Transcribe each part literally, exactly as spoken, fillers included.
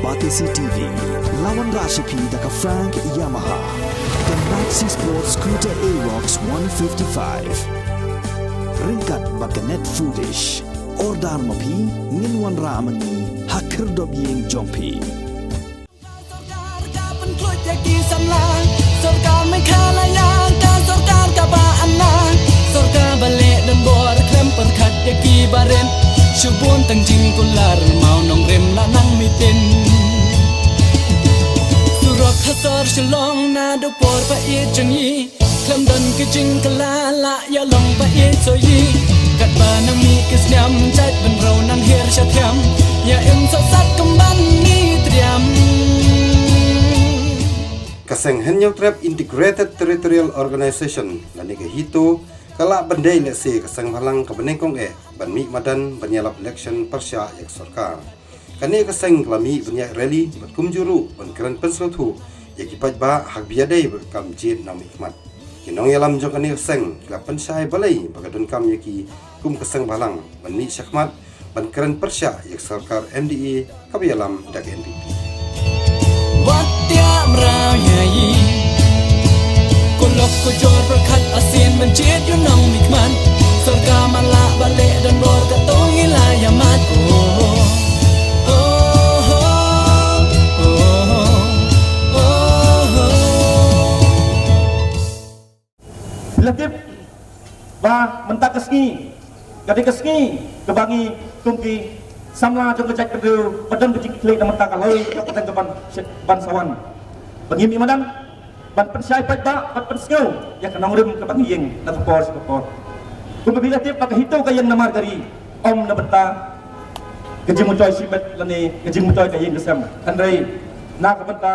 Batesi T V, la wanrah sha phi da ka Frank Yamaha, ka Maxi Sport Scooter Aerox one fifty-five. Ryngkat bad ka Net Foodish. Order ma phi, ngin wanrah ma ngi ha khyrdop ïing jong phi. Sorkar ka pynkhuid ïa ki samla, sorkar Meghalaya ka sorkar kaba ana, sorkar ba leh donbor khlem pyrkhat ïa ki barit. Shu bun tang jingkular, Mawngrim la nang mitin. Surok ha sor Shillong naduh por ba ïeit jong ngi, khlem don ka jingkylla la ïalong ba ïeit sohi. Katba nang mih ki sniam, jait bynriew nang hiar sha thiam, ïa im sot sat kumban ngi triam. Ka seng Hynñiewtrep Integrated Territorial Organization lane ka HITO ka lah ban dei lehse ka seng bhalang kaba nyngkong eh ban mih madan ban ïalap election pyrshah ïa ka sorkar. Kane ka seng ka la mih ban ïaid rally bad kumjuh ruh ban kren pynsngewthuh ïa ki paidbah ha kaba ïadei bad ka kam jied nongmihkhmat. Ki nongïalam jong kane ka seng ki la pynshai balei ba ka donkam ïa ki kum ka seng bhalang ban mih shakhmat ban kren pyrshah ïa ka sorkar M D A kaba ïalam da ka N P P. Wat ïa mraw ïa i. Ko lok ko jor pyrkhat asien ban jied ïa u nongmihkhmat. Sorkar man la ba leh donbor katto ngi la ïa mad. Oh, oh, oh, oh, oh. Phi la tip ba mynta ka sngi ka dei ka sngi kaba ngi kum ki samla jong ka jaitbynriew ba don ka jingkitkhlieh na mynta ka lawei ka pateng ka ban, ban sa wan. Ba ngi mih madan ban pynshai paidbah, ban pynsngew ïa ka nongrim kaba ngi ïeng na ka por sha ka por. Kumba phi la tip ba ka HITO ka ïeng namar ka ri, ym na bynta ka jingmyntoi shimet lane ka jingmyntoi ka ïing ka sem. Hynrei na ka bynta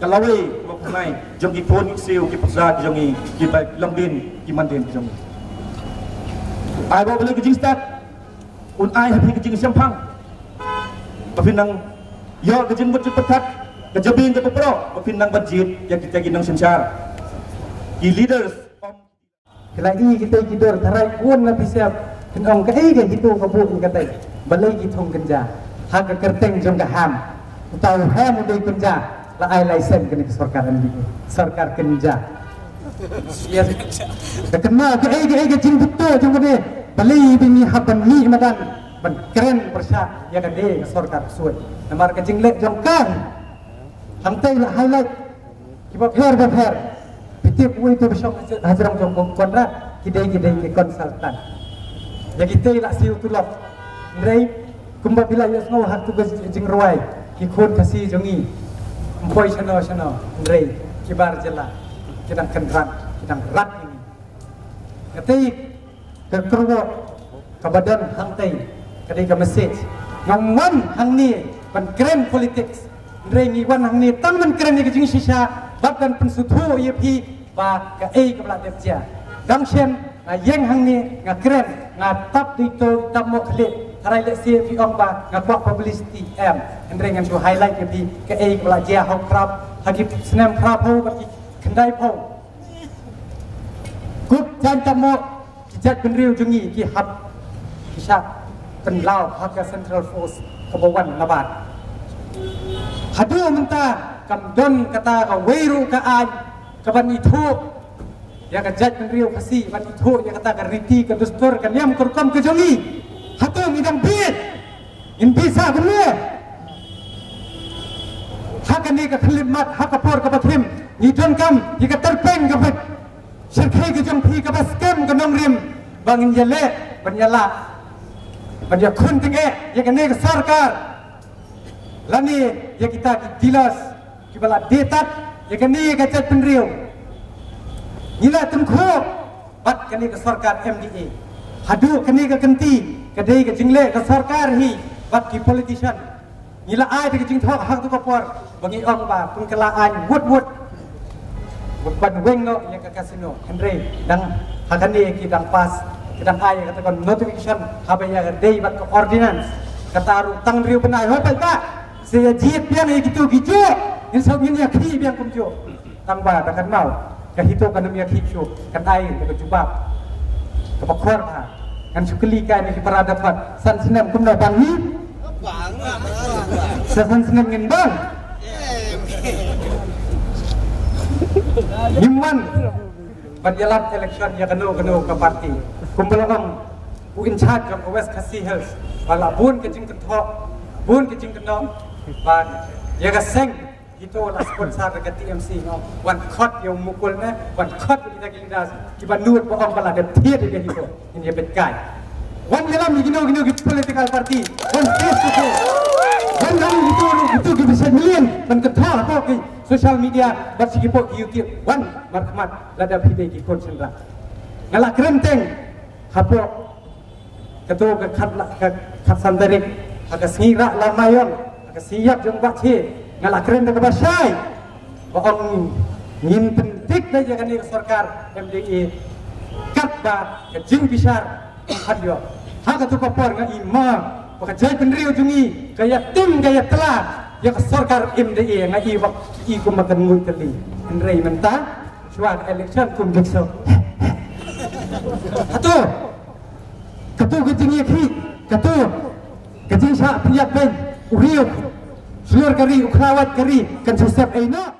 ka lawei kaba phyrnai jong ki khun ki ksiew, ki paidbah ki jong ngi, ki paidbah longdien ki mandien ki jong ngi. Ai ba balei ka jingstad un ai ha phi ka jingshemphang ba phin nang ïoh ka jingmut jingpyrkhat, ka jabieng kaba proh ba phin nang ban jied ïa kita ki nongsynshar, ki leaders. Ki la i kita ki dur tharai, bun na phi sep kin ong kaei ka HITO ka buh ïa katai. Balei ki thung kynja ha ka kyrteng jong ka HAM? Uta u HAM u dei kynja, la ai license kane ka sorkar M D A, sorkar kynja. Yes. Ka kynmaw kaei kaei ka jingbuto jong kane. Balei ba ngi hap ban mih madan ban kren pyrshah ïa kane ka sorkar ksuid? Namar ka jingleh jong ka hangtai la highlight kiba pher ba pher. Phi tip uwei uto ba shong hajrong jong u Conrad, ki dei ki dei ki consultant. Ïa kita la siew tulop. Hynrei kumba phi la ïohsngew ha kato ka jingrwai, ki khun Khasi jong ngi ym poi shano shano, hynrei ki bar jylla ki dang kynrad, ki dang rat ïa ngi. Katai ka kyrwoh kaba don hangtai ka dei ka message. Ngam wan hangne ban kren politics, hynrei ngi wan hangne tang ban kren ïa ka jingshisha bad ban pynsngewthuh ïa phi ba kaei kaba la dep jia. Dang shen nga ïeng hangne nga kren, nga tap dei to tap mo khlieh. Tharai lehse phi ong ba nga kwah publicity, em, hynrei ngan shu highlight ïa phi kaei kaba la jia ha u Prap ha ki snem Prap ho bad ki khyndai phew. Kup jaiñ tamo ki jaitbynriew jong ngi ki hap, ki shah pynlaw ha ka Central Force kaba wan nabar. Haduh mynta kam don kata kawei ruh ka aiñ kaban ithuh ïa ka jaitbynriew Khasi, ban ithuh ïa kata ka riti ka dustur ka niam ka rukom ka jong ngi. Hato ngi dang bit? Ngin bit sa kumne? Ha kane ka khyllipmat, ha ka por kaba khim, ngi donkam ïa ka tyrpeng kaba shyrkhei ka jong phi kaba skhem ka nongrim ba ngin ïaleh ban ïalah ban ïakhun tyngeh ïa kane ka sorkar lane ïa kita ki dealers kiba la dietat ïa kane ka jaitbynriew. Ngi la tyngkhuh bad kane ka sorkar M D A. Haduh kane ka kynti ka dei ka jingleh ka sorkar hi bad ki politician. Ngi la ai da ka jingthoh ha kato ka por ba ngi ong ba pynkylla aiñ wut wut ban weng noh ïa ka casino. Hynrei dang ha kane ki dang pass, ki dang ai ïa kata ka notification haba ïadei bad ka ordinance. Kata ruh tang hynriew bnai, hooid paidbah, sa ïa jied biang ïa kito kijuh. Ngin sa ngin ïa khih biang kumjuh. Tang ba da kynmaw ka HITO kan ym ïa khih shuh, kan ai da ka jubab kaba khor bha. Ngan shu kylli kai na ki para dkhot, san snem kumno ban hi? Sa san snem ngin bang. Ngim wan ban ïalap election ïa kano kano ka party. Kumba la ong u in charge jong ka West Khasi Hills, ba la bun ka jingkynthoh, bun ka jingkynthoh ba ïa ka seng HITO la sponsor da ka T M C, no. Wan khot ïa u Mukul ne, wan khot ïa kita ki leaders kiba nud ba ong ba la dep thied ïa ka HITO. Ngin ïa peit kai. Wan ïalam ïa kino kino ki political party, wan face to face. Wan ïalam ïa kito, kito ki bishar million ban kynthoh hapoh ki social media bad sha ki pok ki YouTube. Wan markhmat lada phi dei ki khun shynrang. Nga la kren teng hapoh kato ka khat la, ka khatsan tarik, ha ka sngi Rah Lamayon, ha ka sngi ïap jong Bah Che, nga la kren da kaba shai ba ong ngin pynthik da ïa kane ka sorkar M D A katba ka jingbishar kan ïoh. Ha kato ka por nga i ma ba ka jaitbynriew jong ngi ka ïatim ka ïatla ïa ka sorkar M D A, nga i ba i kumba kan nguid tylli. Hynrei mynta shuwa ka election kum bikso. Hato kato ka jingïakhih, kato ka jingshah pynïap beiñ, u riew shlur ka ri, u khrawat ka ri, kan shu sep ei noh.